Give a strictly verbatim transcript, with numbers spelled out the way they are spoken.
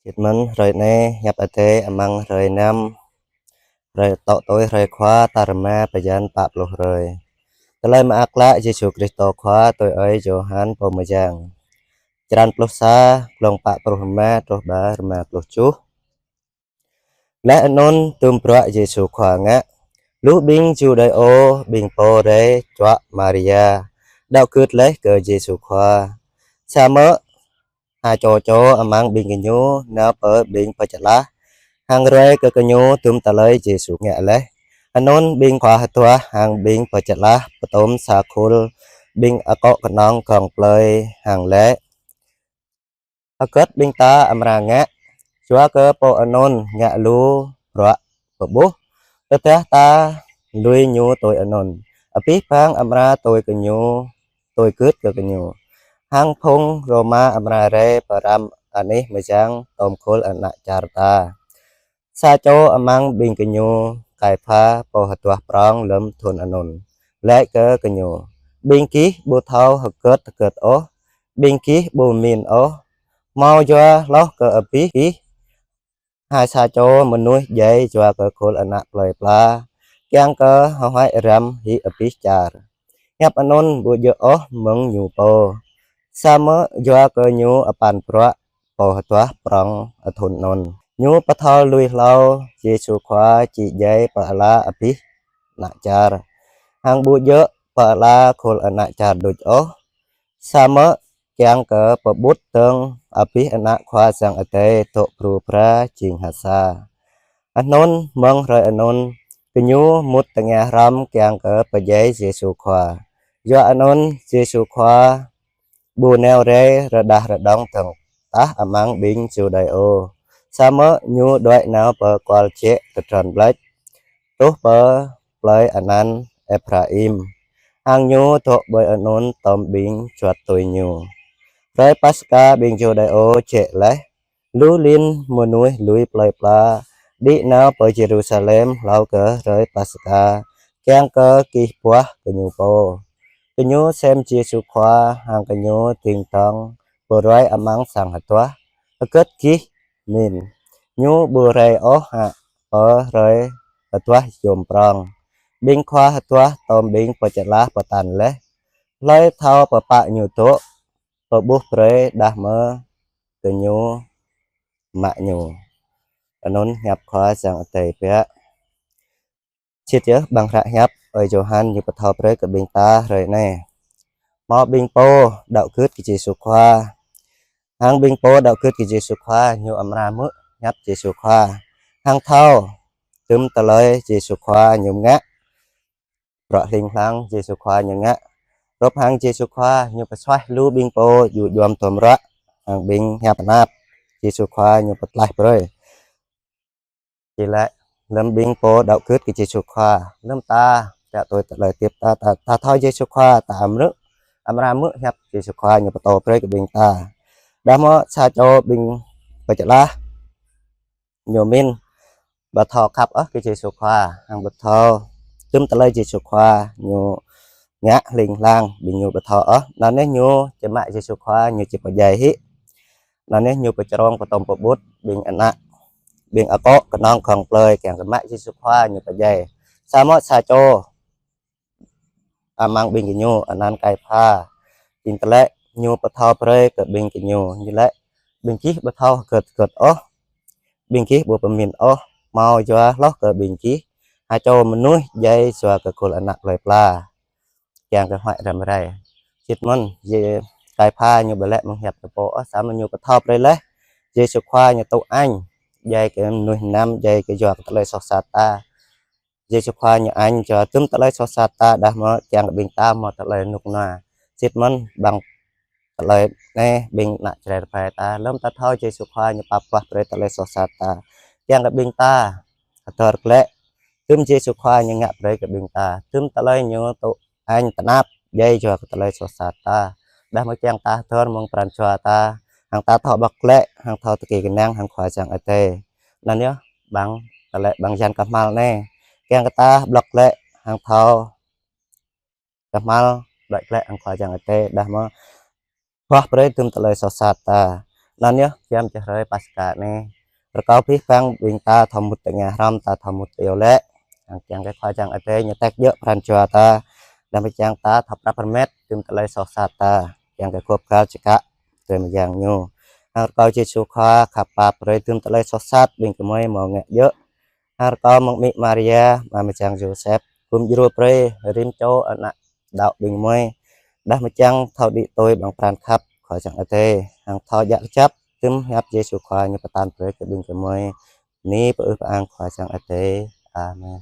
Sĭt mơ̆n hrơi anai, hiăp Adai amăng hrơi năm, hrơi tŏ tui hrơi Khua, tal rơma bơyan pă pluh hrơi. Tơlơi mơak klă Yêsu Krist Khua tui ơi Yôhan pô mơyang. Črăn pluh sa, glông pă pluh rơma truh pơ rơma pluh tơjuh. Laih anŭn tơm bruă Yêsu Khua ngă, lu ƀing Yuđêô, ƀing pô rai čuă Maria, đaŏ gưt laih kơ Yêsu Khua. Samơ̆ ha čô čô amăng ƀing gơñu nao pơ ƀing Pơčơlah, hăng ruai kơ gơñu tơm tơlơi Yêsu ngă laih. Anŭn ƀing khua hơduah hăng ƀing Pơčơlah pơtŏm sa khul ƀing akŏ kơnơ̆ng gơ̆ng plơi hăng laĭ: Hơgĕt ƀing ta amra ngă, yua kơ pô anŭn ngă lu bruă pơƀuh, tơdah ta lui ñu tui anŭn, abih bang amra tui kơ ñu, tui gưt kơ gơñu. Hăng phung Rôma amra rai pơrăm anih mơyang tŏm khul ană čar ta. Sa čô amăng ƀing gơñu, Kaipha, pô hơduah prŏng lơ̆m thŭn anŭn, laĭ kơ gơñu: Ƀing gih ƀu thâo hơgĕt hơgĕt ôh, ƀing gih ƀu min ôh, hmâo yua hloh kơ abih gih ha sa čô mơnuih djai yua kơ khul ană plơi pla, kiăng kơ hơhuai răm hĭ abih čar. Hiăp anŭn ƀu djơ̆ ôh mơ̆ng ñu pô, samơ̆ yua kơ ñu apăn bruă pô hơduah prŏng thŭn anŭn. Ñu pơthâo lui hlâo Yêsu Khua či djai pơ ala abih ană čar, hăng ƀu djơ̆ pơ ala khul ană čar đôč ôh, samơ̆ kiăng kơ pơƀut dơ̆ng abih ană Khua Yang Adai dŏ pru pra jing ha sa. Anŭn mơ̆ng hrơi anŭn, gơñu mŭt tơngia hrŏm kiăng kơ pơdjai Yêsu Khua. Yua anŭn Yêsu Khua ƀu nao rai rơđah rơđông dơ̆ng tah amăng ƀing Yuđêô, samơ̆ ñu đuaĭ nao pơ kual jĕ kơtrŏn ƀlĕč, truh pơ plơi anăn Ephraim, hăng ñu dŏ ƀơi anŭn tŏm ƀing juăt tui ñu. Hrơi Paskha ƀing Yuđêô jĕ laih, lu lin mơnuih lui plơi pla đĭ nao pơ Yêrusalem hlâo kơ hrơi Paskha, kiăng kơ gih buah gơñu pô. Gơñu sem Yêsu Khua hăng gơñu ding dong pơruai amăng sang hơduah: Hơgĕt gih min, ñu ƀu rai ôh hă pơ hrơi hơduah yôm prŏng? Ƀing khua hơduah tŏm ƀing Pơčơlah pơtă laih: Hlơi thâo pơpă ñu dŏ, pơƀuh brơi đah mơ̆ gơñu mă ñu. Anŭn hiăp Khua Yang Adai biă. Sĭt yơh ƀăng hră hiăp ơi Yôhan ñu pơthâo brơi kơ ƀing ta hrơi anai. Hmâo ƀing pô đaŏ gưt kơ Yêsu Khua. Hăng ƀing pô đaŏ gưt kơ Yêsu Khua ñu amra hmư̆ hiăp Yêsu Khua, hăng thâo tơm tơlơi Yêsu Khua ñu ngă, bruă hling hlang Yêsu Khua ñu ngă. Hrup hăng Yêsu Khua ñu pơsuaih lu ƀing pô djŭ djuăm duăm ruă hăng ƀing hia pơnap, Yêsu Khua ñu pơtlaih brơi. Či laĭ lơ̆m ƀing pô đaŏ gưt kơ Yêsu Khua, lơ̆m ta, ta tui tơlơi hơdip ta, ta, ta thâo Yêsu Khua, ta amrơ, amra hmư̆ hiăp Yêsu Khua ñu pơtô brơi kơ ƀing ta. Đah mơ̆ sa čô ƀing Pơčơlah, ñu min ƀu thâo khăp ôh kơ Yêsu Khua, hăng ƀu thâo tơm tơlơi Yêsu Khua ñu ngă hling hlang, ƀing ñu ƀu thâo ôh. Anŭn yơh ñu či mă Yêsu Khua ñu či pơdjai hĭ. Anŭn yơh ñu pơčrông pơtŏm pơƀut ƀing ană, ƀing akŏ kơnơ̆ng gơ̆ng plơi kiăng kơ mă Yêsu Khua ñu pơdjai. Samơ̆ sa čô amăng ƀing gơñu, anăn Kaipha, jing tơlơi ñu pơthâo brơi kơ ƀing gơñu, ñu laĭ: Ƀing gih ƀu thâo hơgĕt hơgĕt ôh, ƀing gih ƀu pơmin ôh, hmâo yua hloh kơ ƀing gih ha čô mơnuih djai yua kơ khul ană plơi pla, kiăng kơ hơhuai răm rai. Sĭt mơ̆n, Yê-, Kaipha ñu ƀu laĭ mơ̆ng hiăp ñu pô ôh, samơ̆ ñu pơthâo brơi laih Yêsu Khua ñu tŭ añ djai kơ mơnuih mơnam, djai kơ yua kơ tơlơi soh sat ta. Yêsu Khua ñu añ yua tơm tơlơi soh sat ta, đah mơ̆ kiăng kơ ƀing ta hmâo tơlơi rơnŭk rơnua. Sĭt mơ̆n ƀăng tơlơi anai ƀing ană Jrai rơbai ta, lơ̆m ta thâo Yêsu Khua ñu pap pơsuaih brơi tơlơi soh sat ta, kiăng kơ ƀing ta hơdơr glaĭ tơm Yêsu Khua ñu ngă brơi kơ ƀing ta, tơm tơlơi ñu tŭ añ tơnap djai yua kơ tơlơi soh sat ta. Đah mơ̆ kiăng ta hơdơr mơ̆ng pran jua ta, hăng ta thâo ƀlŏk glaĭ, hăng thâo tơkê kơnang hăng Khua Yang Adai. Anŭn yơh ƀăng tơlơi ƀăng yan kơhma̱l anai, kiăng kơ ta ƀlŏk glaĭ hăng thâo kơhma̱l, ƀlŏk glaĭ hăng Khua Yang Adai, đah mơ̆ pap brơi tơm tơlơi soh sat ta. Anŭn yơh, giăm čơhrơi Paskha anai. Rơkâo abih bang ƀing ta thâo mŭt tơngia hrŏm, ta thâo mŭt iâu laĭ. Hăng kiăng kơ Khua Yang Adai ñu tek djơ̆ pran jua ta. Đah mơčang ta thâo prăp rơmet, tơm tơlơi soh sat ta. Kiăng kơ gŏp gal čơkă, tơm Yang ñu. Hăng rơkâo Yêsu Khua khăp pap brơi tơm tơlơi soh sat, ƀing gơmơi hmâo ngă djơ̆. Hăng rơkâo mơ̆ng amĭ Maria, ama mơčang Yôsep, gum djru brơi rĭm čô ană đaŏ ƀing gơmơi. Đah mơčang thâo đĭ tui ƀơ̆ng pran khăp Khua Yang Adai. Hăng thâo djă kơjăp, tơm hiăp Yêsu Khua ñu pơtă brơi kơ ƀing gơmơi. Bơni pơư pơang Khua Yang Adai. Amen.